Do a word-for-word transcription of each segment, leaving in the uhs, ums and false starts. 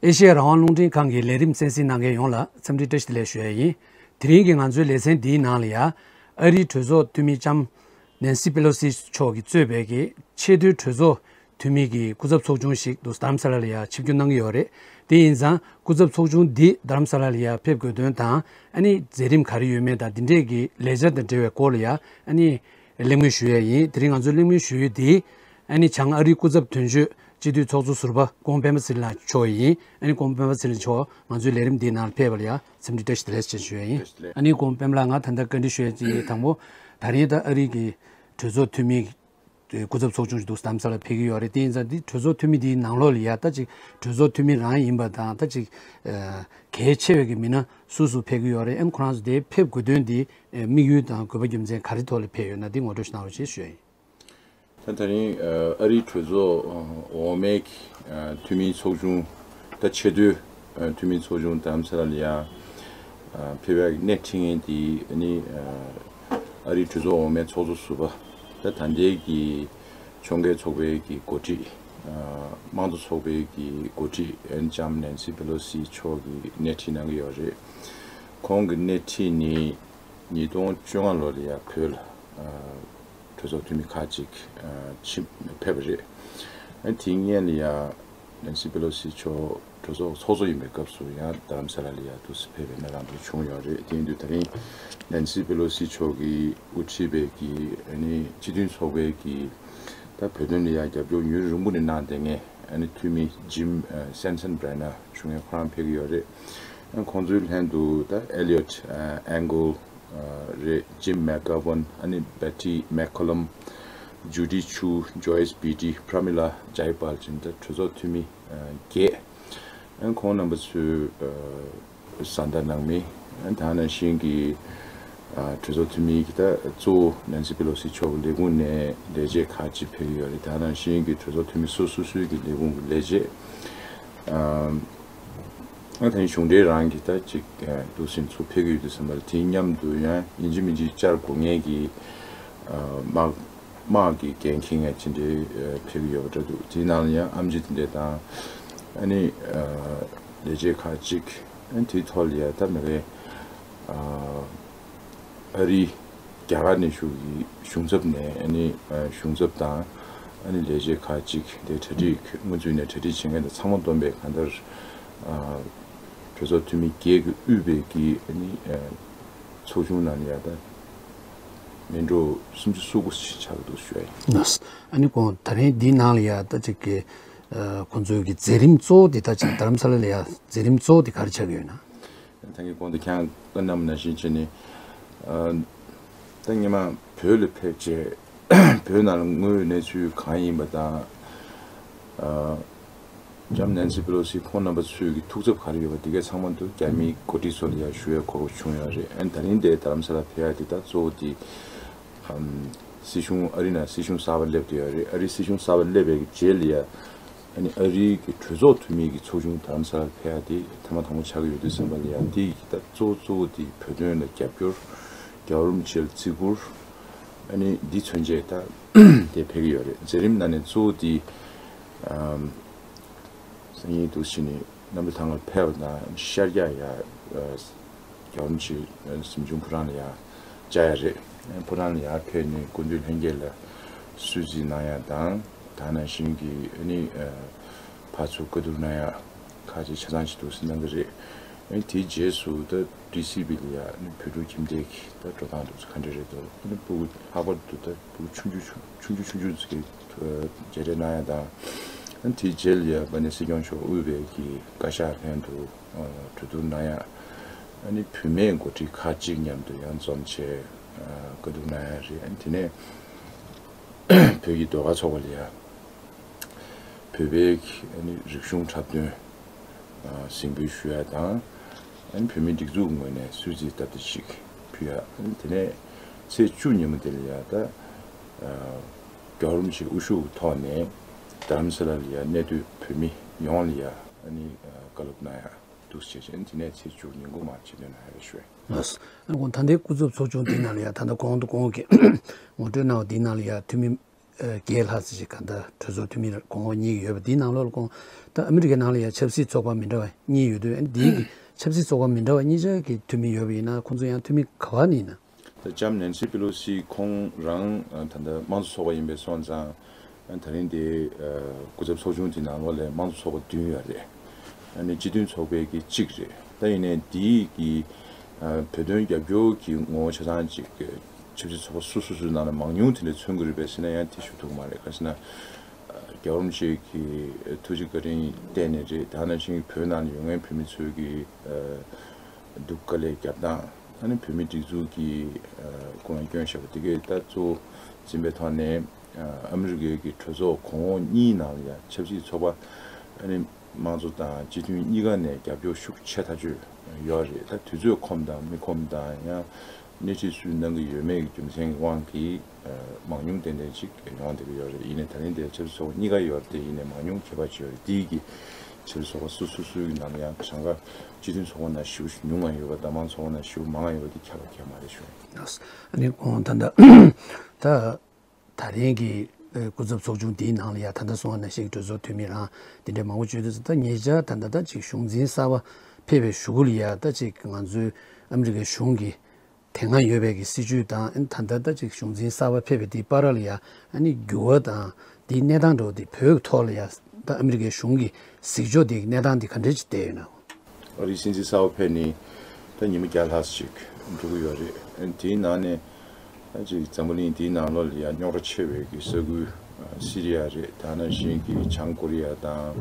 ཨེ་ཤེ་ཡ་རང་དབང་རླུང་འཕྲིན་ཁང་གི་ལས་རིམ་གསན་གཟིགས་གནང་མཁན་ཡོངས་ལ་འཚམས་འདྲི་བཀྲ་ཤིས་བདེ་ལེགས་ཞུ་ཡ་ཡིན། དེ་རིང་གི་ང་ཚོའི་ལེ་ཚན་འདིའི་ནང་ལ་ཡ། ཨ་རིའི་གྲོས་ཚོགས་འཐུས་མི་ལྕམ་ནེན་སི་པེ་ལོ་སི་མཆོག་གིས་གཙོས་པའི་གི་ཆེས་མཐོའི་གྲོས་ཚོགས་འཐུས་མི་གི་སྐུ་ཚབ་ཚོགས་ཆུང་ཞིག་འདུག་རྡ་རམ་ས་ལ་ལ་ཡ་ཆིབས་བསྒྱུར་གནང་གི་ཡོད་རེད། དེ་ཡིན་ཙང་སྐུ་ཚབ་ཚོགས་ཆུང་འདི་རྡ་རམ་ས་ལ་ལ་ཡ་ཕེབས་དགོས་དོན་དང་། ཨ་ནི་མཛད་རིམ་ག་རེ་ཡོད་མེད་དང་། འདི་འདྲས་ཀྱི་ལས་འཆར་དང་འབྲེལ་བའི་སྐོར་ལ་ཡ་ཨ་ནི་གླེང་མོལ་ཞུ་ཡ་ཡིན། དེ་རིང་ང་ཚོས་གླེང་མོལ་ཞུ་ཡུལ་འདི་ཨ་ནི་བྱང་ཨ་རིའི་སྐུ་ཚབ་དོན་གཅོད་སྤྱི་འཐུས་ཚོགས་གཙོ་ཟུར་པ་ཀོང་པད་མ་ཚེ་རིང་ལགས་མཆོག་ཡིན། ཨ་ནི་ཀོང་པད་མ་ཚེ་རིང་མཆོག་ང་ཚོའི་ལས་རིམ་འདིའི་ནང་ལ་ཕེབས་པ་ལ་ཡ་འཚམས་འདྲི་བཀྲ་ཤིས་བདེ་ལེགས་ཞེས་ཞུ་ཡ་ཡིན། བཀྲ་ཤིས་བདེ་ལེགས། ཨ་ནི་ཀོང་པད་མ་ལགས། ང་ད་ལྟ་བཀའ་འདྲི་ཞུ་ཡ་གཅིག་དང་པོ། ད་རེས་ད་ཨ་རི་གི་གྲོས་ཚོགས་འཐུས་མི་སྐུ་ཚབ་ཚོགས་ཆུང་ཞིག་འདུག་རྡ་རམ་ས་ལ་ཕེབས་ཀྱི་ཡོད་རེད། དེ་ཡིན་ཙང་འདི་གྲོས་ཚོགས་འཐུས་མི་འདིའི་ནང་ལོགས་ལ་ཡ་ད་ཅིག་གྲོས་ཚོགས་འཐུས་མི་རང་ཡིན་པ་དང་། ད་ཅིག་ཨ་གལ་ཆེ་བའི་གི་མི་སྣ་སུ་སུ་ཕེབས་ཀྱི་ཡོད་རེད། ཨ་ནི་ཁོ་རང་ཚོ་དེ་ཕེབས་དགོས་དོན་འདི་ཨ་དམིགས་ཡུལ་དང་དགོས་པ་རྒྱུ་མཚན་ག་རེ་ཐོག་ལ་ཕེབས་ཡོད་ན་འདི་ངོ་སྤྲོད་ཞིག་གནང་རོགས་ཞེས་ཞུ་ཡ་ཡིན། ད་ད་རིང་ཨ་ཨ་རིའི་གྲོས་ཚོགས་འོག་མའི་ཨ་འཐུས་མིའི་ཚོགས་ཆུང་ད་ཆེས་མཐོའི་ཨ་འཐུས་མིའི་ཚོགས་ཆུང་རྡ་རམ་ས་ལ་ལ་ཡ་ཨ་ཕེབས་ཡག་གི་སྣེ་ཁྲིད་མཁན་དེ་ནི་ཨ་ཨ་རིའི་གྲོས་ཚོགས་འོག་མའི་ཚོགས་གཙོ་ཟུར་པ། ད་ད་ལྟའི་གི་ཕྱོགས་འགལ་ཚོགས་པའི་གི་འགོ་ཁྲིད། ཨ་དམངས་གཙོ་ཚོགས་པའི་གི་འགོ་ཁྲིད་ཨ་ནི་ལྕམ་ནེན་སི་པེ་ལོ་སི་མཆོག་གིས་སྣེ་ཁྲིད་གནང་གི་ཡོད་རེད། ཁོང་གི་སྣེ་ཁྲིད་ནི་ཉིས་སྟོང་བཅོ་ལྔ་ལོ་ལ་ཡ་བོད་ལ་ཨ་གྲོས་ཚོགས་འཐུས་མི་ཁག་ཅིག་ཨ་ཕྱིན་ཕེབས་པ་རེད། ཨ་དེའི་སྔོན་ལ་ཡ་ནེན་སི་པེ་ལོ་སི་མཆོག་གྲོས་ཚོགས་ཚོགས་གཙོ་ཡིན་པའི་སྐབས་སུ་ཡང་རྡ་རམ་ས་ལ་ལ་ཡ་དུས་སུ་ཕེབས་པའི་གནས་སྟངས་དེ་བྱུང་ཡོད་རེད། དེ་ཡིན་དུས་ད་རིང་ནེན་སི་པེ་ལོ་སི་མཆོག་གིས་དབུ་ཁྲིད་པའི་གི་ཨ་ནི་སྤྱི་མཐུན་ཚོགས་པའི་གི་ད་བོད་དོན་ལ་ཡ་རྒྱབ་སྐྱོར་ཡུན་རིང་པོ་ནས་གནང་བསྡད་མཁན་ཨ་ནི་འཐུས་མི་ཇིམ་ཨ་སེན་སན་བྷ་རེ་ན་ཞུ་མཁན་ཁོ་རང་ཕེབས་ཀྱི་ཡོད་རེད། ཨ་ཁོང་ཚོའི་ལྷན་དུ་ད་ཨེ་ལི་ཡོད་ཨ་ཨན་གོལ་རེད། ཇིམ་མེག་གྷ་ཝན། ཨ་ནི་བེ་ཊི་མེག་ཁོ་ལམ། ཇུ་ཌི་ཆུ། ཇོ་ཡིས་བི་ཊི། པྲ་མི་ལ་ཇའི་པཱལ་བཅས་ད་གྲོས་ཚོགས་འཐུས་མི་ཨ་བརྒྱད། ཨ་ཁོང་རྣམ་པ་ཚོས་ཨ་བཟའ་ཟླ་ནང་མི། ཨ་ད་ནང་བཞིན་གྱི་ཨ་གྲོས་ཚོགས་འཐུས་མི་གི་ད་གཙོ་བོ་ནེན་སི་པེ་ལོ་སི་མཆོག་ལས་ཁུངས་ནས་ལས་བྱེད་ཁག་ཅིག་ཕེབས་ཀྱི་ཡོད་རེད། ད་ནང་བཞིན་གྱི་གྲོས་ཚོགས་འཐུས་མི་སོ་སོ་སོའི་གི་ལས་ཁུངས་ཀྱི་ལས་བྱེད། ཨ་ཨ་དེ་ནི་གཞུང་འབྲེལ་རང་གི་ད་ཅིག་ཨ་འདུག་སེ་ཚུར་ཕེབས་ཀྱི་ཡོད་དུས་ཙམ་པ་ལ་དེའི་མཉམ་དུ་ཡང་ཡིན་གཅིག་མིན་གཅིག་བཅར་དགོས་ངེས་ཀྱི་ཨ་དམག་དམག་གི་འགན་འཁྱེར་མཁན་ཅིག་འདྲ་ཨ་ཕེབས་ཀྱི་ཡོད་པ་འདྲ་འདུག་དེའི་ནང་ལ་ཡང་ཨེམ་ཆི་དེ་འདྲ་དང་། ཨ་ནི་ཨ་ལས་བྱེད་ཁག་ཅིག་ཨ་ནི་དེའི་ཐོག་ལ་ཡང་ད་མི་རེ་ཨ་ཨ་རི་རྒྱ་གར་ནས་བཞུགས་ཀྱི་གཞུང་ཚབ་ནས་ཨ་ནི་ཨ་གཞུང་ཚབ་དང་ཨ་ནི་ལས་བྱེད་ཁག་ཅིག་དེ་གྲ་སྒྲིག་སྔོན་ཚུད་ནས་གྲ་སྒྲིག་བྱེད་མཁན་དང་ཚང་མ་བསྡོམས་པས་གང་ལྟར་ཨ་གྲོས་ཚོགས་འཐུས་མི་བརྒྱད་ཀྱིས་དབུས་པའི་གི་ཨ་ནི་ཨ་ཚོགས་ཆུང་ནང་ལ་ཡ་ད་མི་འགྲོ་སུམ་ཅུ་སོ་དགུ་ཞིག་ཆགས་འདུག་ཞུ་ཡ་ཡིན། ལགས། ཨ་ནི་ཁོང་ད་རིང་འདིའི་ནང་ལ་ཡ་ད་ཅིག་གི་ཨ་ཁོང་ཚོའི་གི་མཛད་རིམ་གཙོ་བོ་དེ་ད་ཅིག་རྡ་རམ་ས་ལ་ལ་ཡ་མཛད་རིམ་གཙོ་བོ་དེ་ག་རེ་ཆགས་ཀྱི་ཡོད་ན། ད་གིན་གོང་དུ་ཁྱེད་རང་བཀའ་གནང་བ་ནང་བཞིན་བྱས་ནས་ཨ་ད་སྔོན་མ་བོད་ལ་ཕེབས་རྗེས་བོད་ནང་ལ་དངོས་ཡོད་གནས་ཚུལ་གང་ཡིན་པ་དང་། ཨ་ལྕམ་ནེན་སི་པེ་ལོ་སི་ཁོང་རྣམ་པ་ཚོའི་གི་ཐུགས་འཚབ་ག་རེ་ཡོད་པ་དེ་གའི་ཚང་མ་འདུག་རྒྱ་མིའི་འགོ་ཁྲིད་ཚོ་ལ་ཡང་ཞུ་བའི་གོ་སྐབས་བྱུང་ཡོད་རེད། ཨ་ནི་ད་རིང་དེ་རྡ་རམ་ས་ལ་ཕེབས་ཡ་དེ་ད་གཙོ་བོ་དེ་ཨམ་སྲིད་གཞུང་ཨ་རི་ནང་སྲིད་གཞུང་གསར་པ་སླེབས་བསྡད་ཡོད་རེད། ཨ་རིའི་སྲིད་གཞུང་གསར་པ་སླེབས་པའི་གི་རྗེས་ལ་ཡ་ཨ་ནི་ཨ་རིའི་གི་གྲོས་ཚོགས་འཐུས་མིའི་གི་ཚོགས་ཆུང་རྡ་རམ་ས་ལར་ཕེབས་ཡ་དེ་ཐེངས་མ་དང་པོ་ཆགས་ཀྱི་ཡོད་དུས་ཙམ་པ་ལ་ཡ་དེ་ཡི་གི་ད་གཙོ་བོ་གཙོ་བོ་དེ་བོད་དོན་ལ་རྒྱབ་སྐྱོར། རྒྱལ་བ་རིན་པོ་ཆེ་ལ་བརྩི་བཀུར། ཨ་ནི་འདི་མཚོན་བྱེད་ད་དེ་ཕེབས་ཀྱི་ཡོད་རེད། མཛད་རིམ་ནང་ནས་གཙོ་བོ་དེ་ཨམ་སང་ཉིན་འདུག་སེ་བྱས་ནས་གནམ་གྲུ་ཐང་ལ་ཕེབས་པ་དང་ཤར་རྒྱག་ཡ་ཨ་རྒྱལ་བ་རིན་པོ་ཆེ་གཟིམ་ཆུང་ཕོ་བྲང་ལ་ཡ་བཅར་ཡ་རེད། ཕོ་བྲང་ལ་ཡར་ཕེབས་ནས་སྐུ་མདུན་ལྷན་རྒྱས་ལ་གསོལ་ཚིགས་གནང་ཡ་དང་། ད་ནང་བཞིན་གྱི་ཨ་ནི་ཨ་ཕར་ཚུར་བཀའ་བསྡུར་གནང་ཡ་ཁག་ཅིག་ཆ་ཚང་ཞིག་འདུག་སེ་གནང་གི་རེད། ཨ་ནི་དེའི་རྗེས་སུ་ད་ཌི་སི་བི་ལ་ཡ་ཨ་ནི་བོད་ཕྲུག་ཁྱིམ་སྡེ་གི་ད་འགྲོ་སྟངས་འདུག་སེ་ག་འདྲ་རེད་འདུག་ཨ་ནི་སྤུ་གུ་ལྷག་པར་དུ་ད་སྤུ་གུ་ཆུང་ཆུང་ཆུང་ཆུང་ཆུང་ཆུང་ཚོ་གི་མཇལ་འཕྲད་གནང་ཡ་དང་། ཨ་ནི་དེའི་རྗེས་ལ་ཡ་ཨ་ནི་སྲིད་སྐྱོང་མཆོག་དབུས་པའི་གི་བཀའ་ཤག་ལྷན་དུ་གྲོས་བསྡུར་གནང་ཡ། ཨ་ནི་བུད་མེད་འགོ་ཁྲིད་ཁག་ཅིག་མཉམ་དུ་ཡང་འཛོམས་བྱས་བཀའ་བསྡུར་གནང་ཡ་རེད། ཨ་ནི་དེ་ནས་བོད་ཀྱི་ཟློས་གར་ཚོགས་པ་ལ་ཡ་བོད་པའི་ཨ་ནི་རིག་གཞུང་འཁྲབ་སྟོན་གཟིགས་འབུལ་ཞུ་ཡ་དང་། ཨ་ནི་བོད་མིའི་སྒྲིག་འཛུགས་ངོས་ནས་གསོལ་ཚིགས་སྟབས་བདེ་ཞིག་ཕུལ་ཡ། ཨ་ནི་དེ་ནས་ཚེས་བཅུ་ཉིན་མོ་དེ་ལ་ཡ་ད་རྒྱལ་བ་རིན་པོ་ཆེའི་དབུ་བཞུགས་ཐོག་ནས་རྡ་རམ་ས་ལ་ལ་ཡ་གནས་སྡོད་བོད་མི་ཡོངས་ལ་ཡ་ཨ་ནི་བཀའ་སློབ་གནང་ཡ་འདུག་བྱས་ཙང་དེ་ནས་ཚེས་བཅུ་ཉིན་གུང་མར་ཆེད་དོན་གནང་ཡ་རེད་ཞུ། ལགས། ཨ་ཁོང་ད་ལྟའི་སྐུ་ཚབ་ཚོགས་ཆུང་དེའི་ནང་ལ་ཡ་ད་ལྟ་གོང་དུ་གོང་གི་ངོ་སྤྲོད་གནང་བ་དེའི་ནང་ལ་ཡ་འཐུས་མི་ བརྒྱད་ལྷག་ཙམ་ཞིག་གང་ལྟར་གྲོས་ཚོགས་འཐུས་མི་གོང་འོག་གཉིས་ཀྱི་ཡོད་པ་འདིའི་ནང་ལོགས་ལ་ཁོང་ད་ཨ་མི་རི་ཀའི་ནང་ལ་ཡང་ཆབ་སྲིད་ཚོགས་པ་མི་འདྲ་བ་གཉིས་ཡོད་དུས། ཨ་ནི་འདིའི་གི་ཆབ་སྲིད་ཚོགས་པ་མི་འདྲ་བ་གཉིས་ཆ་གི་འཐུས་མི་ཡོད་པ་ཡིན་ན་ཁོང་ཚོ་ཡང་འཐུས་མི་ག་བ་ནས་ཡིན་ན། ད་ལྕམ་ནན་སི་པེ་ལོ་སི་ཁོང་རང་ད་ལྟ་དམངས་གཙོ་ཚོགས་པ་ཡིན་པས་སོང་ཙང་། ད་རིང་དེ་སྐུ་ཚབ་ཚོགས་ཆུང་དེ་ནང་ལོགས་ལ་དམངས་གཙོ་ཚོགས་པ་བདུན་ཡོད་རེད། ཨ་ནི་སྤྱི་མཐུན་ཚོགས་པའི་གི་གཅིག་རེད། ད་ཡིན་ནའི་དེའི་གི་བོད་དོན་རྒྱབ་སྐྱོར་གྱི་ངོ་བོ་ཆ་ཚང་ཅིག་ཆབ་སྲིད་ཚོགས་པ་སོ་སོ་སོའི་ནང་ལ་མང་ཉུང་དེ་འདྲ་མཚོན་གྱི་རེད་པས་ཟེར་ན་ཡང་དེ་ཞུ་ཐུབ་ཀྱི་མ་རེད། ག་ཟེར་ན། རྒྱལ་བ་རིན་པོ་ཆེ་གི་ཐུགས་རྗེ་བཀའ་དྲིན་བརྟེན་ནས་རེད། ད་ནང་བཞིན་བོད་ནང་ལ་ཡོད་མཁན་བོད་མི་ཚོའི་གི་སྡུག་དཀའ་ལས་རྒྱབ་སྟངས། ཨ་ནི་བོད་མིའི་སྒྲིག་འཛུགས་ཀྱི་སྐུ་ངལ་བསྐྱོན་བཞག་པ་དེ་གས་ད་གཙོ་བོ་འཛིན་པའི་ཐོག་ནས། ཨ་མི་རི་ཀའི་གི་གྲོས་ཚོགས་གོང་འོག་གཉིས་ནང་ལ་ཡང་ཆབ་སྲིད་ཚོགས་པ། ཨ་ནི་དམངས་གཙོ་དང་སྤྱི་མཐུན་གཉིས་ཀ་ནས་རྒྱབ་སྐྱོར་ཤུགས་ཆེ་ཐག་ཆོད་ཡོད་རེད། ད་དུས་ཚོད་ཁོམ་དང་མི་ཁོམ་དང་ཡང་སྣེ་ཁྲིད་སུས་གནང་གི་ཡོད་མེད་ཀྱི་རྒྱུ་མཚན་གྱི་དབང་གིས་མང་ཉུང་ཏན་ཏན་ཅིག་ཡོང་བསྡད་ཀྱི་ཡོད་རེད། ཡིན་ནའི་ད་རིང་འདིར་ཆབ་སྲིད་ཚོགས་པ་གཉིས་ཀ་ཡོད་རེད། དེ་ཡིན་ནའི་མང་ཉུང་ཁྱད་པར་ཅིག་ཡོད་རེད། དེའི་གི་ཆབ་སྲིད་ཚོགས་པ་སོ་སོ་སོའི་ནང་ཡང་གྲངས་ཀ་སྤྱི་མཐུན་ཚོགས་པ་ནང་ཞེ་པོ་ཉུང་བ་ཡོད་པ་དང་དམངས་ཚོགས་པ་ནང་ཞེ་པོ་མང་བ་ཡོད་པ་དེ་ཁྱད་པར་ཁྱད་མ་རེད་ཞུ། ཨ་ནི་ཁོང་ད་ལྟ་ད། ད་རིང་གི་ཨ་སྐུ་ཚབ་ཚོགས་ཆུང་འདིའི་ནང་ལ་ཡ་ད་ལྟ་སོང་བ་ནང་བཞིན་གྱི་གྲོས་ཚོགས་འཐུས་མི་རང་འདི་འདྲའི་མང་པོ་བྱུང་དུས་ཙང་། ད་ཉེ་ཆར་ད་ལྟ་ད་ཅིག་གཞུང་འཛིན་གསར་པ་ཕེབས་པའི་གཞུག་གུ་ལ་ཡ་ད་ཅིག་ང་ཚོའི་ཨ་མི་རི་ཀའི་གཞུང་གི་དེ་སྔ་ཡོད་པའི་གི་སྲིད་བྱུས་དང་། ཨ་ནི་ད་ལྟ་ད་ཅིག་གཞུང་འཛིན་གསར་པ་ཕེབས་པའི་དེའི་བར་ལ་ཡ་ཨ་ནི་འགྱུར་བ་དང་དེའི་གནས་སྟངས་འདྲ་བོ་དེ་བོད་ཀྱི་ཐོག་ལ་ཡ་ད་ཨ་མི་རི་ཀའི་གཞུང་གི་གཟིགས་ཕྱོགས་དེ་གི་གནས་སྟངས་དེ་ག་འདྲ་ཅིག་བསྡད་ཡོད་ན། ཨ་རིའི་སྲིད་འཛིན་གསར་པ་ཕེབས་ནས་ད་ཉི་མ་བརྒྱ་ལྷག་ཅིག་འགྲོ་གི་ཡོད་རེད། ཨ་ནི་དེའི་ནང་ནས་ད་ཅིག་འཛམ་བུ་གླིང་འདིའི་ནང་ལོགས་ལ་ཡང་རྙོག་དྲ་ཆེ་བའི་གི་ས་ཁུལ། ཨ་སི་རི་ཡ་རེད། ད་ནང་བཞིན་གྱི་བྱང་ཀོ་རི་ཡ་དང་།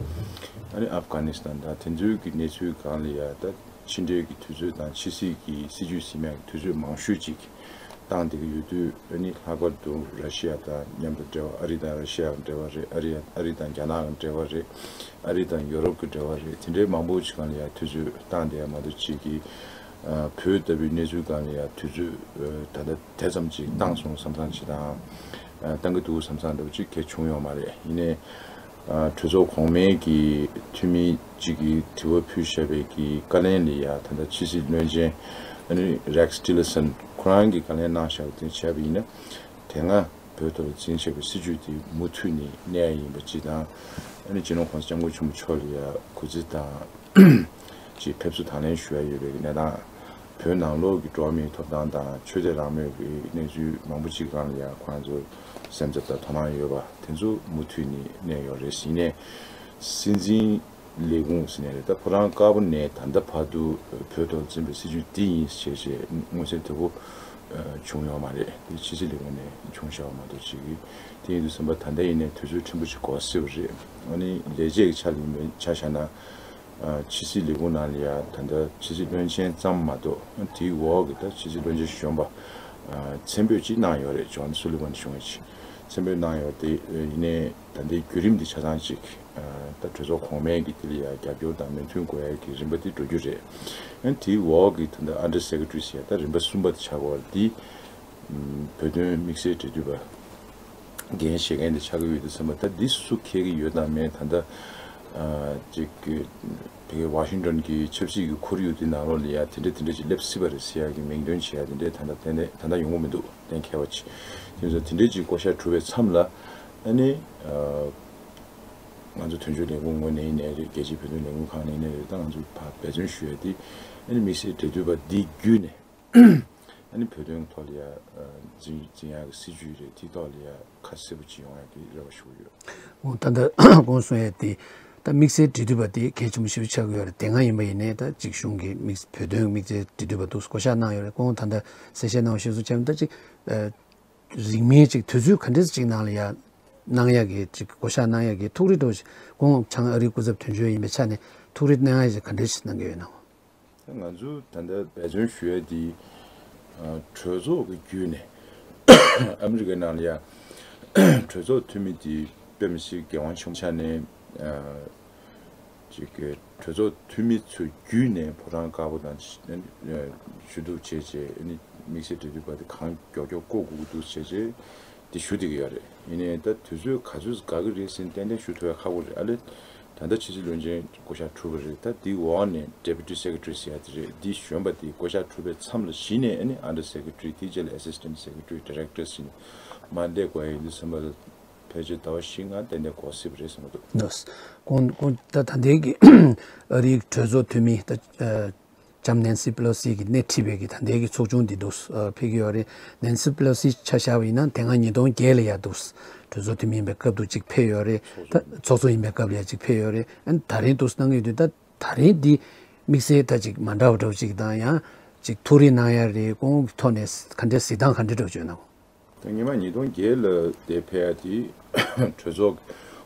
ཨ་ནི་ཨབ་གྷ་ནི་སི་ཐན་དང་དེ་ཚོའི་གི་གནས་ཚུལ་སྒང་ལ་ཡ་ད་ཕྱི་འབྲེལ་གྱི་དུས་ཚོད་དང་ཕྱི་སྲིད་ཀྱི་སྲིད་ཇུས་ཟིན་ཡག་གི་དུས་ཚོད་མང་ཤོས་ཅིག་བཏང་བསྡད་ཀྱི་ཡོད་དུས། ཨ་ནི་ལྷག་པར་དུ་ར་ཤི་ཡ་དང་མཉམ་དུ་འབྲེལ་བ། ཨ་རི་དང་ར་ཤི་ཡ་འབྲེལ་བ་རེད། ཨ་རི་ཨ་རི་དང་རྒྱ་ནག་འབྲེལ་བ་རེད། ཨ་རི་དང་ཡོ་རོབ་ཀྱི་འབྲེལ་བ་རེད། དེ་འདྲའི་མང་པོ་ཅིག་སྒང་ལ་ཡ་དུས་ཚོད་བཏང་བསྡད་ཡ་མ་གཏོགས་ཅིག་གི། ཨ་བོད་ལྟ་བུའི་གནས་ཚུལ་སྒང་ལ་ཡ་དུས་ཚོད་ཨ་ད་ལྟ་དེ་ཙམ་ཅིག་བཏང་སོང་བསམ་བསམ་ཅིག་དང་། ཨ་བཏང་གི་འདུག་བསམ་བསམ་འདྲ་བོ་ཅིག་གང་ཡང་བྱུང་ཡོད་མ་རེད། ཡིན་ནའི་ཨ་གྲོས་ཚོགས་གོང་མའི་གི་འཐུས་མི་ཅིག་གིས་དྲི་བ་ཕུལ་བཞག་པའི་གི་བཀའ་ལན་ལ་ཡ་ད་ལྟ་ཕྱི་སྲིད་བློན་ཆེན་ཨ་ནི་རེག་ཊི་ལར་སན་ཁོ་རང་གིས་བཀའ་ལན་གནང་བཞག་པ་དེ་བྱས་པ་ཡིན་ན། དེ་སྔ་བོད་ཐོག་ལ་འཛིན་བཞག་པའི་སྲིད་བྱུས་དེ་མུ་མཐུད་ནས་གནས་ཡ་ཡིན་པ་ཅིག་དང་། ཨ་ནི་སྤྱི་ནོར་༸གོང་ས་༸སྐྱབས་མགོན་ཆེན་པོ་མཆོག་ལ་ཡ་གུས་བརྩི་དང་ཅིག་ཕེབས་བསུ་དང་ལེན་ཞུ་ཡ་ཡོད་པའི་གནས་སྟངས། བོད་ནང་ལོགས་ཀྱི་འགྲོ་བ་མིའི་ཐོབ་ཐང་དང་ཆོས་དད་རང་མོས་ཀྱི་གནས་ཚུལ་མང་པོ་ཅིག་སྒང་ལ་ཡ་ཁོ་རང་ཚོ་སེམས་འཚབ་དང་དོ་སྣང་ཡོད་པ་དེ་ཚོ་མུ་མཐུད་ནས་གནས་ཡོད་རེད། ཡིན་ནའི་སྲིད་འཛིན་ལས་ཁུངས་ཟེར་ནས་རེད། ད་ཕོ་བྲང་དཀར་པོ་ནས་ད་ལྟ་བར་དུ་བོད་ཐོག་འཛིན་པའི་སྲིད་བྱུས་འདི་ཡིན་ཞེས་བྱས་མངོན་གསལ་དོད་པོ་ཨ་བྱུང་ཡོད་མ་རེད། དེ་ཕྱི་སྲིད་ལས་ཁུངས་ནས་བྱུང་བཞག་པ་མ་གཏོགས་ཅིག་གིས། དེ་ཡིན་དུས་ཙམ་པ་ད་ལྟ་ཡིན་ནའི་དུས་ཚོད་ཕྲན་བུ་ཅིག་འགོར་སྲིད་པ་རེད། ཨ་ནི་ལས་བྱེད་ཀྱི་ཆ་ལ་ཡིན་པའི་ཆ་བཞག་ན། ཨ་ཕྱི་སྲིད་ལས་ཁུངས་ནང་ལ་ཡ་ད་ལྟ་ཕྱི་སྲིད་བློན་ཆེན་ཙམ་མ་གཏོགས། ཨ་དེའི་འོག་གི་ད་ཕྱི་སྲིད་བློན་ཆེན་གཞོན་པ་ཨ་མཚན་འབོད་ཅིག་གནང་ཡོད་རེད། ཇོན་སུ་ལི་ཝན་གཞུང་གིས་མཚན་འབོད་གནང་ཡོད་དེ། ཡིན་ནའི་ད་ལྟའི་བརྒྱུད་རིམ་འདི་ཆ་ཚང་ཅིག་ཨ་ད་གྲོས་ཚོགས་གོང་མའི་གི་དེ་ལ་ཡ་རྒྱབ་སྐྱོར་དང་མོས་མཐུན་དགོས་ཡ་གི་རིམ་པ་འདི་འགྲོ་རྒྱུ་རེད། ཨ་དེའི་འོག་གི་ད་ལྟ་ཨན་ཌར་སེ་ཀེ་ཊ་རི་ཟེར་ཡ་ད་རིམ་པ་གསུམ་པ་དེ་ཆགས་ཀྱི་ཡོད་རེད། འདི་བོད་དོན་དམིགས་བསལ་འབྲེལ་མཐུད་པ། འགན་བཞེས་མཁན་དེ་ཆགས་ཀྱི་ཡོད་དུས་ཙམ་པ། ད་འདི་སུ་འཁྱེར་གྱི་ཡོད་དང་མེད། ད་ལྟ་ཨ་ཅིག་གི་དེ་གའི་ཝ་ཤིང་ཊོན་གྱི་ཆབ་སྲིད་ཀྱི་ཁོར་ཡུག་དེ་ནང་ལོགས་ལ་ཡ་དེ་འདྲ་དེ་འདྲ་ཅིག་སླེབས་སྲིད་པ་རེད་ཟེར་ཡག་གི་མིང་འདོན་བྱེད་ཡག་དེ་འདྲའི་ད་ལྟ་ཏན་ཏན་ད་ལྟ་ཡོང་གི་མི་འདུག་གཏན་འཁེལ་བ་ཅིག་དེ་ཚོ་དེ་འདྲ་ཅིག་བསྐོ་བཞག་གྲུབ་པའི་མཚམས་ལ། ཨ་ནི་ཨ་ང་ཚོ་དོན་གཅོད་ལས་ཁུངས་ངོས་ནས་ཡིན་ནའི་རེད། རྒྱལ་སྤྱིའི་བོད་དོན་ལས་ཁུངས་ཁང་ནས་ཡིན་ནའི་རེད། ད་ང་ཚོ་ཕར་འབད་བརྩོན་ཞུ་ཡ་དེ་ཨ་ནི་དམིགས་བསལ་འབྲེལ་མཐུད་པ་འདི་བརྒྱུད་ནས། ཨ་ནི་བོད་དོན་ཐོག་ལ་ཡ་ཨ་འཛིན་འཛིན་ཡག་གི་སྲིད་བྱུས་རེད། དེའི་ཐོག་ལ་ཡ་ཁ་གསལ་པོ་ཅིག་ཡོང་ཡག་གི་རེ་བ་ཞུ་གི་ཡོད། འོ་ད་ལྟ་གོང་གསུངས་ཡ་དེ་ད་དམིགས་བསལ་འབྲེལ་མཐུད་པ་དེ་གལ་ཆེན་པོ་ཞེ་པོ་ཆགས་ཀྱི་ཡོད་རེད། དེ་སྔ་ཡིན་པ་ཡིན་ནའི་ད་ཅིག་གཞུང་གི་དམིགས་བོད་དོན་དམིགས་བསལ་འབྲེལ་མཐུད་པ་འདུག་བསྐོ་བཞག་གནང་ཡོད་རེད། ཁོང་ད་ལྟ་གསལ་བཤད་གནང་བ་གཞིར་བཟུང་བྱས་ན། ད་ཅིག་ཨ་རིང་མིན་ཅིག་དུས་ཚོད་ག་འདྲས་ཅིག་ནང་ལ་ཡ་གནང་ཡག་གི་ཅིག་བསྐོ་བཞག་གནང་ཡག་གི་ཐུགས་རེ་འདྲ་བོ་ཞིག་ཁོང་བྱང་ཨ་རིའི་སྐུ་ཚབ་དོན་གཅོད་ཡིན་པའི་ཆ་ནས་ཐུགས་རེ་གནང་ཡག་ཅིག་ག་འདྲས་ཞིག་གནང་གི་ཡོད་ན། ང་ཚོ་ད་ལྟ་འབད་བརྩོན་ཞུ་ཡ་དེ་ཨ་གྲོས་ཚོགས་ཀྱི་བརྒྱུད་ནས་ཨ་མི་རི་ཀའི་ནང་ལ་ཡ་གྲོས་ཚོགས་འཐུས་མི་དེ་དཔེ་མི་སྲིད་འགན་དབང་ཆེན་པོ་ཆགས་ནས། ཨ་ཅིག་གི་གྲོས་ཚོགས་འཐུས་མི་ཚོའི་བརྒྱུད་ནས་ཕོ་བྲང་དཀར་པོ་དང་ཞུ་གཏུག་བྱས་བྱས། ཨ་ནི་དམིགས་བསལ་འབྲེལ་མཐུད་པ་དེ་གང་མགྱོགས་མགྱོགས་བསྐོ་དགོས་ཀྱི་འདུག་བྱས་བྱས། དེ་ཞུ་བསྡད་ཀྱི་ཡོད་རེད། ཡིན་ནའི་ད་དུས་ཚོད་ག་ཚོད་དགའ་གི་རེད་ཟེར་ཏན་ཏན་ཞུ་ཐུབ་ཡ་ཁག་པོ་རེད། ཨ་ལས་ད་ལྟ་ཕྱི་སྲིད་བློན་ཆེན་བསྐོ་བཞག་གྲུབ་པ་རེད། ད་དེའི་འོག་ནས་Deputy Secretary ཟེར་ཡ་དེ་རེད། དེ་གཞོན་པ་དེ་བསྐོ་བཞག་གྲུབ་པའི་མཚམས་ལ་གཞི་ནས་ཨ་ནི་Under Secretary། དེའི་རྗེས་ལ་Assistant Secretary Director ཟེར་ནས་མར་སླེབས་དགོས་ཡ་ཡིན་དུས་ཙམ་པ་ལ། ཕལ་ཆེར་ཟླ་བ་བཞི་ལྔ་ཏན་ཏན་འགོར་སྲིད་པ་རེད་བསམ་གྱི་འདུག། འདུག། ཁོང་ཁོང་ད་ད་ལྟའི་གི་ཨ་རིའི་གྲོས་ཚོགས་འཐུས་མི་ད་ལྕམ་ནན་སི་པེ་ལོ་སི་གིས་སྣེ་ཁྲིད་པའི་གི་ད་ལྟའི་གི་ཚོགས་ཆུང་འདི་འདུག་ཕེབས་ཀྱི་ཡོད་རེད། ནན་སི་པེ་ལོ་སི་ཆ་བཞག་པ་ཡིན་ན་དེ་སྔ་ཉིས་སྟོང་བརྒྱད་ལ་ཡ་འདུག་གྲོས་ཚོགས་འཐུས་མི་ཡིན་པའི་སྐབས་དུ་ཅིག་ཕེབས་ཡོད་རེད། ད་ཚོགས་གཙོ་ཡིན་པའི་སྐབས་ལ་ཡ་ཅིག་ཕེབས་ཡོད་རེད། ཨ་ནི་ད་རིང་འདུག་གནང་གི་འདུག། ད་ད་རིང་འདི་དམིགས་བསལ་ད་ཅིག་མ་འདྲ་བ་འདྲ་བོ་ཅིག་དང་ཡང་ཅིག་ཐུགས་རེ་གནང་ཡ་རེད། ཁོང་གི་ཐོག་ནས་ག་འདྲའི་གཟིགས་སྟངས་ག་འདྲ་འདྲ་བོ་བྱོས་གནང་། ད་སྔོན་མ་ཉིས་སྟོང་བརྒྱད་ལ་དེ་ཕེབས་ཡ་དེ་གྲོས་ཚོགས་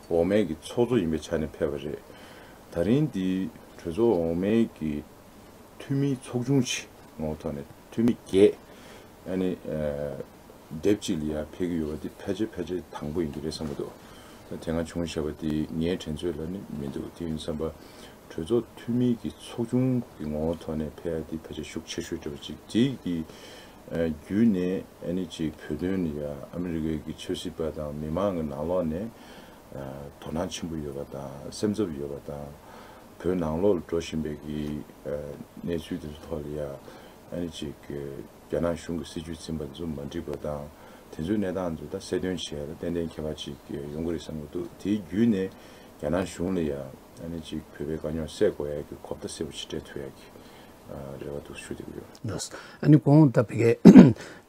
འོག་མའི་གི་ཚོགས་གཙོ་ཡིན་པའི་ཆ་ནས་ཕེབས་པ་རེད། ད་རིང་འདི་གྲོས་ཚོགས་འོག་མའི་གི་འཐུས་མིའི་ཚོགས་ཆུང་ཅིག་ངོ་བོ་ཐོག་ནས་འཐུས་མི་བརྒྱད་ཨ་ནི་སྡེབ་གཅིག་ལ་ཡ་ཕེབས་ཀྱི་ཡོད་པ་འདི་ཕལ་ཆེར་ཕལ་ཆེར་དང་པོ་ཡིན་གྱི་རེད་བསམ་གྱི་འདུག། ད་དེ་སྔ་བྱུང་བཞག་པ་འདི་ངའི་དྲན་ཚོད་ལ་ནི་མི་འདུག། དེ་ཡིན་བསམ་པ་གྲོས་ཚོགས་འཐུས་མི་གི་ཚོགས་ཆུང་གི་ངོ་བོ་ཐོག་ནས་ཕེབས་ཡ་འདི་ཕལ་ཆེར་ཤུགས་ཆེ་ཤོས་འདྲ་བོ་ཅིག་དེ་གི་བརྒྱུད་ནས་ཨ་ནི་ཅིག་བོད་དོན་ལ་ཡ་ཨ་མི་རི་ཀའི་གི་ཆབ་སྲིད་པ་དང་མི་མང་གི་ནང་ལོགས་ནས་དོ་སྣང་ཆེན་པོ་ཡོད་པ་དང་སེམས་འཚབ་ཡོད་པ་དང་། བོད་ནང་ལོགས་ལ་འགྲོ་བཞིན་པའི་གི་གནས་ཚུལ་དེ་ཚོ་ཐོག་ལ་ཡ་ཨ་ནི་ཅིག་རྒྱ་ནག་གཞུང་གི་སྲིད་བྱུས་འཛིན་པ་དེ་ཚོ་མ་འགྲིག་པ་དང་དེ་ཚོའི་གནས་སྟངས་ཚོ་ད་གསལ་སྟོན་བྱེད་ཡ་ལ་ཏན་ཏན་ཁྱད་པར་ཅིག་ཡོང་གི་རེད་བསམ་གྱི་འདུག། དེའི་བརྒྱུད་ནས་རྒྱ་ནག་གཞུང་ལ་ཡ་ཨ་ནི་ཅིག་བོད་པའི་དཀའ་རྙོག་སེལ་དགོས་ཡ་གི་གོ་བརྡ་གསལ་པོ་ཞིག་སྤྲད་ཐུབ་ཡ་གི་རེ་བ་འདུག་ཞུ་བསྡད་ཀྱི་ཡོད། ལགས། ཨ་ནི་གོང་ད་ཕ་གིའི་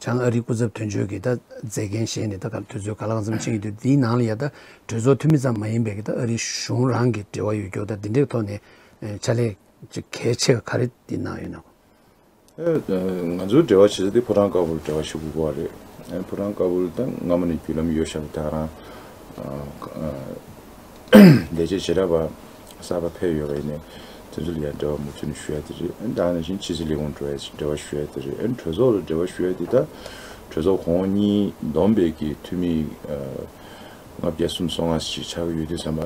བྱང་ཨ་རིའི་སྐུ་ཚབ་དོན་གཅོད་ཀྱི་ད་མཛད་འགན་བཞེས་ནས་ད་ག་དུས་ཚོད་ག་ལ་གང་འཚམ་ཕྱིན་ཡོད་དུས་འདིའི་ནང་ལ་ཡ་ད་གྲོས་ཚོགས་འཐུས་མི་ཙམ་མ་ཡིན་པའི་གི་ད་ཨ་རིའི་གཞུང་རང་གི་འབྲེལ་བ་ཡོད་རྒྱུ་ད་འདི་འདྲའི་ཐོག་ནས་ཕྱག་ལས་ཅིག་གལ་ཆེ་བ་ག་རེ་འདི་གནང་ཡོད་ན། ཨེ། ང་ཚོའི་འབྲེལ་བ་བྱེད་ས་དེ་ཕོ་བྲང་དཀར་པོར་འབྲེལ་བ་ཞུ་དགོས་པ་རེད། ཨེ། ཕོ་བྲང་དཀར་པོར་ད་སྔ་མོ་ནས་བརྒྱུད་ལམ་ཡོད་ཤག་ད་ག་རང་ལས་བྱེད་བྱེ་བྲག་པ་གསར་པ་ཕེབས་ཡོད་པ་ཡིན་ནའི་དེ་ཚོ་ལ་ཡང་འབྲེལ་བ་མུ་མཐུད་ནས་ཞུ་ཡ་དེ་རེད། ཨེ། ད་ག་ནང་བཞིན་ཕྱི་སྲིད་ལས་ཁུངས་འབྲེལ་བ་ཞུ་ཡ་དེ་རེད། ཨེ། གྲོས་ཚོགས་ལ་འབྲེལ་བ་ཞུ་ཡ་དེ་ད་གྲོས་ཚོགས་གོང་འོག་གཉིས་བསྡོམས་པའི་གི་འཐུས་མི་ལྔ་བརྒྱ་སུམ་སོ་ལྔ་ཞིག་ཆགས་ཀྱི་ཡོད་དུས་ཙམ་པ།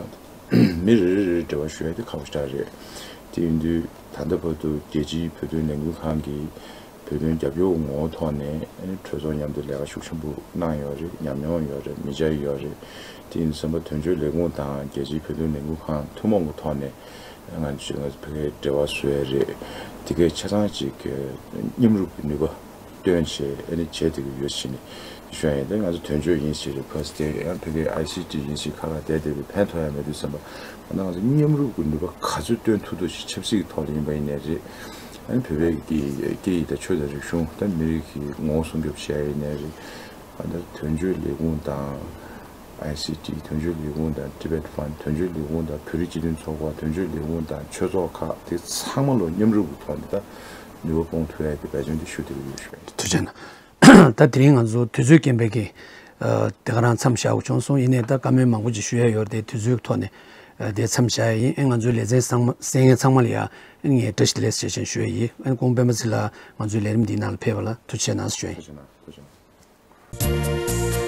མི་རེ་རེ་རེ་འབྲེལ་བ་ཞུ་ཡ་དེ་ཁག་པོ་ཞེ་དྲག་རེད། དེ་ཡིན་དུས་ད་ལྟ་བར་དུ་རྒྱལ་སྤྱིའི་བོད་དོན་ལས་འགུལ་ཁང་གིས་བོད་དོན་རྒྱབ་སྐྱོར་ངོ་བོ་ཐོག་ནས་གྲོས་ཚོགས་མཉམ་དུ་ལས་ཀ་ཤུགས་ཆེན་པོ་གནང་ཡོད་རེད། ཉམས་མྱོང་ཡོད་རེད། མི་ཆ་ཡོད་རེད། དེ་ཡིན་ཙམ་པ་དོན་གཅོད་ལས་ཁུངས་དང་རྒྱལ་སྤྱིའི་བོད་དོན་ལས་འགུལ་ཁང་ཐུན་མོང་གི་ཐོག་ནས་ང་ཚོས་ང་ཚོ་ཕ་གིའི་འབྲེལ་བ་བཟོ་ཡ་རེད། དེ་གས་ཆ་ཚང་ཅིག་མཉམ་རུབ་ཀྱི་ནུས་པ། བཏོན་བྱས་ཨ་ནི་བྱས་བསྡད་ཀྱི་ཡོད་ཟེར་ནས་ཞུ་ཡ་ཡིན། ད་ང་ཚོ་དོན་གཅོད་ཡིན་ཟེར་རེད། ཕ་སི་དེ་ཡང་ཕ་གིའི་ཨའི་སི་ཊི་ཡིན་ཟེར་ཁ་ཁ་བསྡད་བསྡད་པའི་ཕན་ཐོགས་ཡ་མེད་དུས་ཙམ་པ། ང་ཚོ་མཉམ་རུབ་ཀྱི་ནུས་པ་ག་ཚོད་བཏོན་ཐུབ་ཐུབ་ཞིག་ཆབ་སྲིད་ཀྱི་ཐོག་ལ་ཡིན་པ་ཡིན་ནའི་རེད། ཨ་ནི་བོད་པའི་གི་སྐད་ཡིག་དང་ཆོས་དང་རིག་གཞུང་ད་མི་རིགས་ཀྱི་ངོ་བོ་སྲུང་སྐྱོབ་བྱེད་ཡ་ཡིན་ནའི་རེད། ཨ་ནི་དོན་གཅོད་ལས་ཁུངས་དང་། ཨའི་སི་ཊི། དོན་གཅོད་ལས་ཁུངས་དང་Tibet Fund། དོན་གཅོད་ལས་ཁུངས་དང་བོད་རིགས་སྤྱི་མཐུན་ཚོགས་པ། དོན་གཅོད་ལས་ཁུངས་དང་ཆོས་ཚོགས་ཁག་དེ་ཚང་མ་ལོ་མཉམ་རུབ་ཀྱི་ཐོག་ནས་ད་ནུས་པ་སྤུངས་ཐུབ་ཡ་གི་འབད་བརྩོན་དེ་ཞུ་བསྡད་ཀྱི་ཡོད་ཞུ། ཐུགས་རྗེ་གནང་། ད་དེ་རིང་ང་ཚོ་དུས་ཚོད་རྐྱེན་པས་ཀྱི་དེ་ག་རང་མཚམས་བཞག་དགོས་བྱུང་སོང་། ཡིན་ནའི་ད་བཀའ་མོལ་མང་པོ་ཅིག་ཞུ་ཡ་ཡོད་རེད་དེ་དུས་ཚོད་ཀྱི་ཐོག་ནས་དེ་མཚམས་བཞག་ཡ་ཡིན། ཨེ། ང་ཚོའི་ལེ་ཚན་ཚང་མ་གསན་མཁན་ཚང་མ་ལ་ཡ་ཨེ་ངས་བཀྲ་ཤིས་བདེ་ལེགས་ཞེས་བྱས་ཞུ་ཡ་ཡིན། ཨེ། ཁོང་སྤེན་པ་ཚེ་ལགས་ང་ཚོའི་ལས་རིམ་འདིའི་ནང་ལ་ཕེབས་པ་ལ་ཐུགས་རྗེ་གནང་ཞུ་ཡ་ཡིན། ཐུགས་རྗེ་གནང་། ཐུགས་རྗེ་གནང་།